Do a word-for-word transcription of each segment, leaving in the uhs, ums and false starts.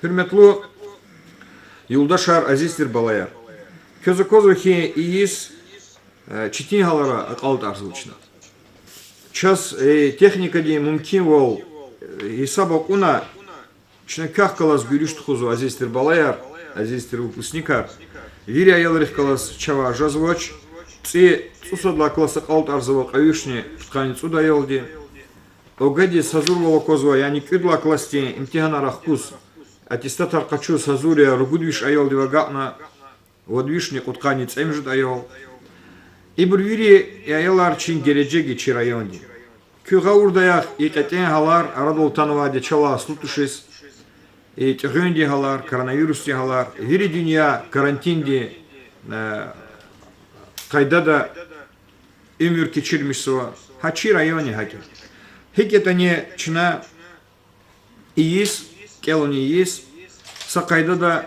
Гьуьрметлу юлдашар, азиз тир балаяр! Квез аквазва хьи, и йис четин гьалара акьалтӀарзава чна. Чаз техникадин мумкинвал гьисаба кьуна, чна квехъ галаз гуьруьш тухузва, азиз тир балаяр, азиз тир выпускникар. Вири аялрихъ галаз чавай жезвач. ЦӀи цӀусад лагьай класс акьалтӀарзава кьве вишни пудкъанни цӀуд аялди. ОГЭ-диз гьазурвал аквазва, яни кӀуьд лагьай классдин имтигьанар ахкуз, аттестатар къачуз гьазур я ругуд виш аялдив агакьна вад вишни кьудкъанни цӀемуьжуьд аял. Ибур вири аялар чи гележег я чи райондин. Куьн гъавурда яхъ, и кьетӀен гьалар арадал атанвайди чалай аслу тушиз, и тӀегъуьндин гьалар, коронавирусдин гьалар, вири дуьнья карантиндин къайдада уьмуьр кечирмишзава. Гьа чи райони гьакӀ я. ГьикӀ ятӀани чна и йис, кӀелунин йис, са къайдада,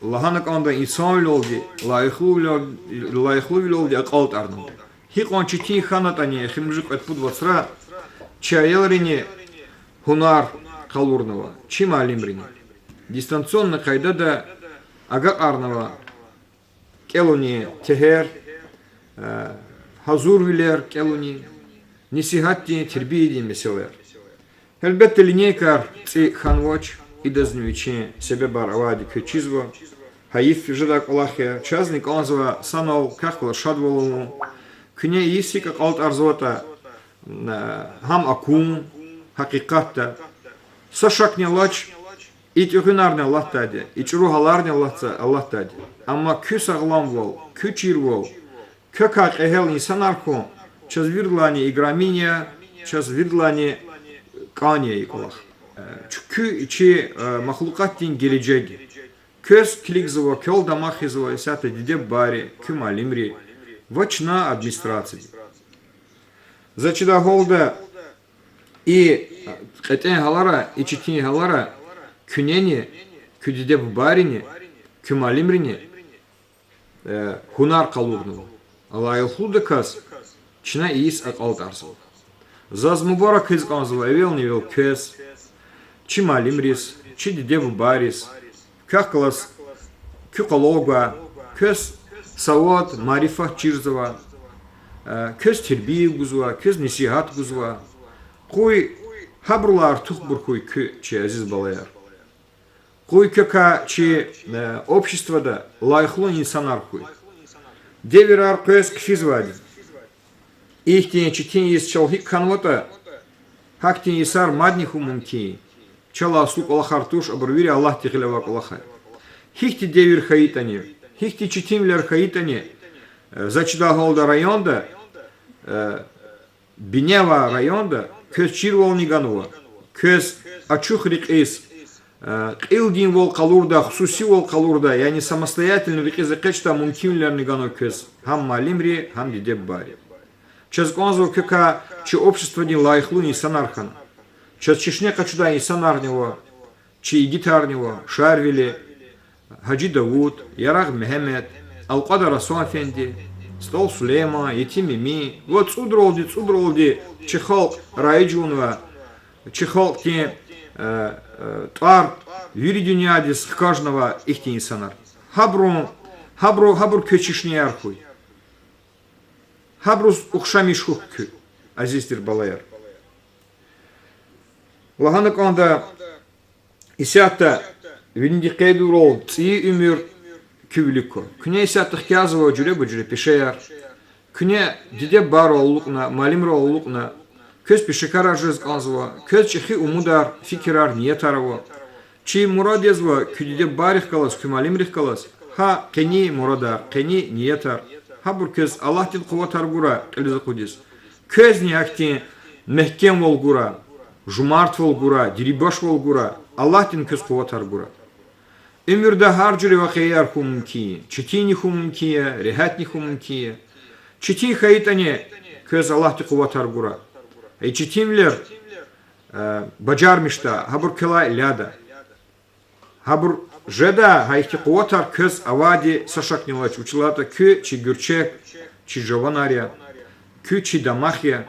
лагьана кӀанда, инсанвилелди, лайихлувилел-, лайихлувилелди акьалтӀарнава. Гьикьван четин хьанатӀани эхиримжи кьвед-пуд вацра чи аялрини гьунар къалурнава, чи муаллимрини. Дистанционный къайдада агакьарнава кӀелунин тегьер, гьазурвилер кӀелунин, несигьатдин, тербиядин месэлаяр. Гьелбетда, линейкаяр цӀи хьанвач, идазни вичин себебар авайди квез чизва. Гьайиф жедай кӀвалах я, чазни кӀанзава санал квехъ галаз шадвал авун. Куьне и йис гьикӀ акьалтӀарзаватӀа, гьам акун, гьакъикъатда. Са шакни алач, и тӀегъуьнарни алатдайди, и чӀуру гьаларни алатда-, алатдайди. Амма куь сагъламвал, куь чирвал, квекай кьегьал инсанар хьун чаз виридалайни играми я, чаз виридалайни кӀани я и кӀвалах. Чуьнки чи махлукьатдин гележег я. Квез килигзава, квел дамах ийизва исятда диде-бубайри, куь муаллимри ва чна, администрацияди. Заз чидай гьалда, и кьетӀен гьалара, и четин гьалара куьнени, куь диде-бубайрини, куь муаллимрини гьунар къалурнава. Алай алахъдаказ чна и йис акьалтӀарзава. Заз мубарак ийиз кӀанзава эвелни-эвел квез, чи муаллимриз, чи диде-бубайриз, квехъ галаз куь къвалав гвай, квез савад, марифат чирзава, квез тербия гузва, квез несигьат гузва. Къуй гьабурулай артухбур хьуй куь, чи азиз балаяр. Къуй квекай чи обществода лайихлу инсанар хьуй. Девирар къвез хъфизвайди. Ихьтин четин йис чал гьикӀ хьанватӀа, гьахьтин йисар мадни хьун мумкин я. Чалай аслу кӀвалахар туш, абур вири Аллагьди гъилевай кӀвалахар. Гьихьтин девир хьайитӀани, гьихьтин четинвилер хьайитӀани, заз чидай гьалда районда, бине авай районда квез чирвални ганва, квез ачух рекьиз, кьилдинвал къалурдай, хсусивал къалурдай, яни самостоятельно рекьиз экъечӀдай мумкинвилерни ганва квез гьам муаллимри, гьам диде-бубайри. Чаз кӀанзава квекай чи обществодин лайихлу инсанар хьана. Чаз чешне къачудай инсанарни ава, чи игитарни ава: Шарвили, Гьажи Давуд, Ярагъ Мегьамед, Алкьвадар Гьасан-эфенди, СтӀал Сулейман, Етим Эмин ва цӀудралди, цӀудралди чи халкь раиж авунвай, чи халкьдин тӀвар вири дуьньядиз хкажнавай ихьтин инсанар. Гьабурун, гьабуру, гьабур квез чешнеяр хьуй. Гьабуруз ухшамиш хьухь куьн, азиз тир балаяр. Лагьана кӀанда, исятда винидихъ къейдайвал цӀийи уьмуьр куь вилик ква. Куьне исятда хкязава жуьреба-жуьре пешеяр. Куьне диде-бубайрал алукьна, муаллимрал алукьна, квез пешекарар жез кӀанзава, квез чӀехи умудар, фикирар, ниятар ава. Чи мурад язва куь диде-бубайрихъ галаз, куь муаллимрихъ галаз гьа къени мурадар, къени ниятар. Гьабур квез Аллагьдин къуватар гурай кьилиз акъудиз. Квезни гьахьтин мягькемвал гурай, жумартвал гурай, дирибашвал гурай, Аллагьдин квез къуватар гурай. Уьмуьрда гьар жуьре вакъиаяр хьун мумкин я, четинни хьун мумкин я, регьятни хьун мумкин я. Четин хьайитӀани, квез Аллагьди къуватар гурай. И четинвилер бажармишдай, гьабур квелай ляда. Гьабур жеда, гьа ихьтин къуватар квез авайди са шакни алач, вучиз лагьайтӀа куьн чи гуьрчег, чи жаванар я, куьн чи дамах я,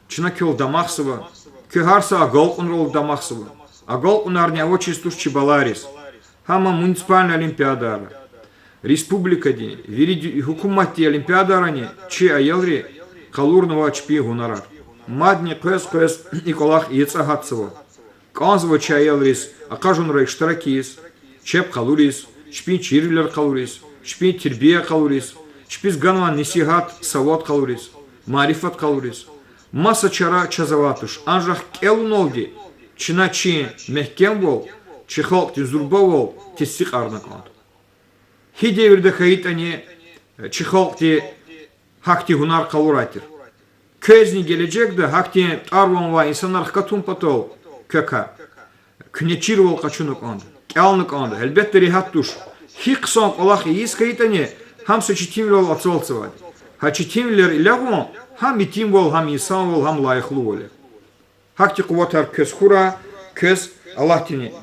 чна квел дамахзава, куьн гьар са агалкьунрал дамахзава. Агалкьунарни авачиз туш чи балайриз. Гьам муниципальный олимпиадара, республикадин, вири гьукуматдин олимпиадарани чи аялри къалурнава чпин гьунарар. Мадни къвез-къвез и кӀвалах яцӀа гьатзава. КӀанзава чи аялриз акъажунра иштирак ийиз, чеб къалуриз, чпин чирвилер къалуриз, чпин тербия къалуриз, чпиз ганвай несигьат, савад къалуриз, марифат къалуриз. Маса чара чаз авай туш, анжах кӀелуналди чна чи мягькемвал, чи халкьдин зурбавал тестикьарна кӀанда. Гьи девирда хьайитӀани, чи халкьди гьахьтин гьунар къалурай тир. Квезни гележегда гьахьтин тӀвар-ван авай инсанар хкатун патал квекай куьне чирвал къачуна кӀанда, кӀелна кӀанда, гьелбетда, регьят туш. Гьи хъсан кӀвалах ийиз хьайитӀани, гьам са четинвилел ацалтзавайди. Гьа четинвилер элягъун гьам итимвал, гьам инсанвал, гьам лайихлувал я. Гьахьтин къуватар квез хьурай, квез Аллагьдини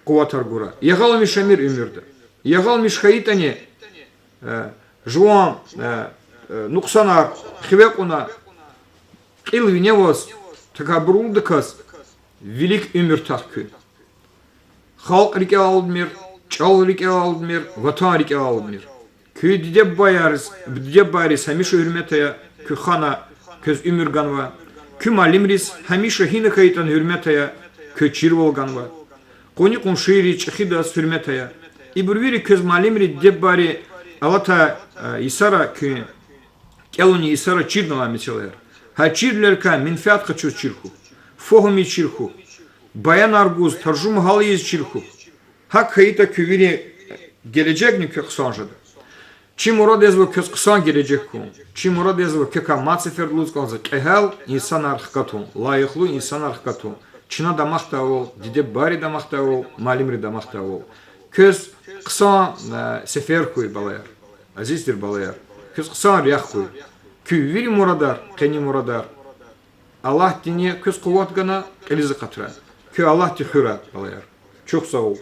къуватар гурай. Ягъалмишамир уьмуьрда. Ягъалмиш хьайитӀани, жуван нукьсанар хиве кьуна, кьил вине аваз, такабурлудаказ вилик уьмуьр тах куь. Халкь рикӀел алудмир, чӀал рикӀел алудмир, ватан рикӀел алудмир. Куь диде-бубайриз, диде-бубайриз гьамиша гьуьрмет ая, куь хана квез уьмуьр ганва. Куь муаллимриз гьамиша гьина хьайитӀани гьуьрмет ая, квез чирвал ганва. Къуни-къуншийриз, чӀехидаз гьуьрмет ая. Ибур вири квез муаллимри, диде-бубайри алатай йисара, куьн кӀелунин йисара чирнавай месэлаяр. Гьа чирвилерикай менфят къачуз чир хьухь, фагьум ийиз чир хьухь, баянар гуз, таржума гьал ийиз чир хьухь. ГьакӀ хьайитӀа куь вири гележегни квехъ хъсан жеда. Чи мурад язва квез хъсан гележег хьун. Чи мурад язва квекай мад сеферда лугьуз кӀанзава кьегьал инсанар хкатун, лайихлу инсанар хкатун. Чна дамахдайвал, диде-бубайри дамахдайвал, муаллимри дамахдайвал. Квез хъсан сефер хьуй, балаяр. Азиз тир балаяр, квез хъсан рехъ хьуй. Куь вири мурадар, къени мурадар Аллагьдини квез къуват гана, кьилиз акъатрай. Куьн Аллагьди хуьрай, балаяр. Чухсагъул.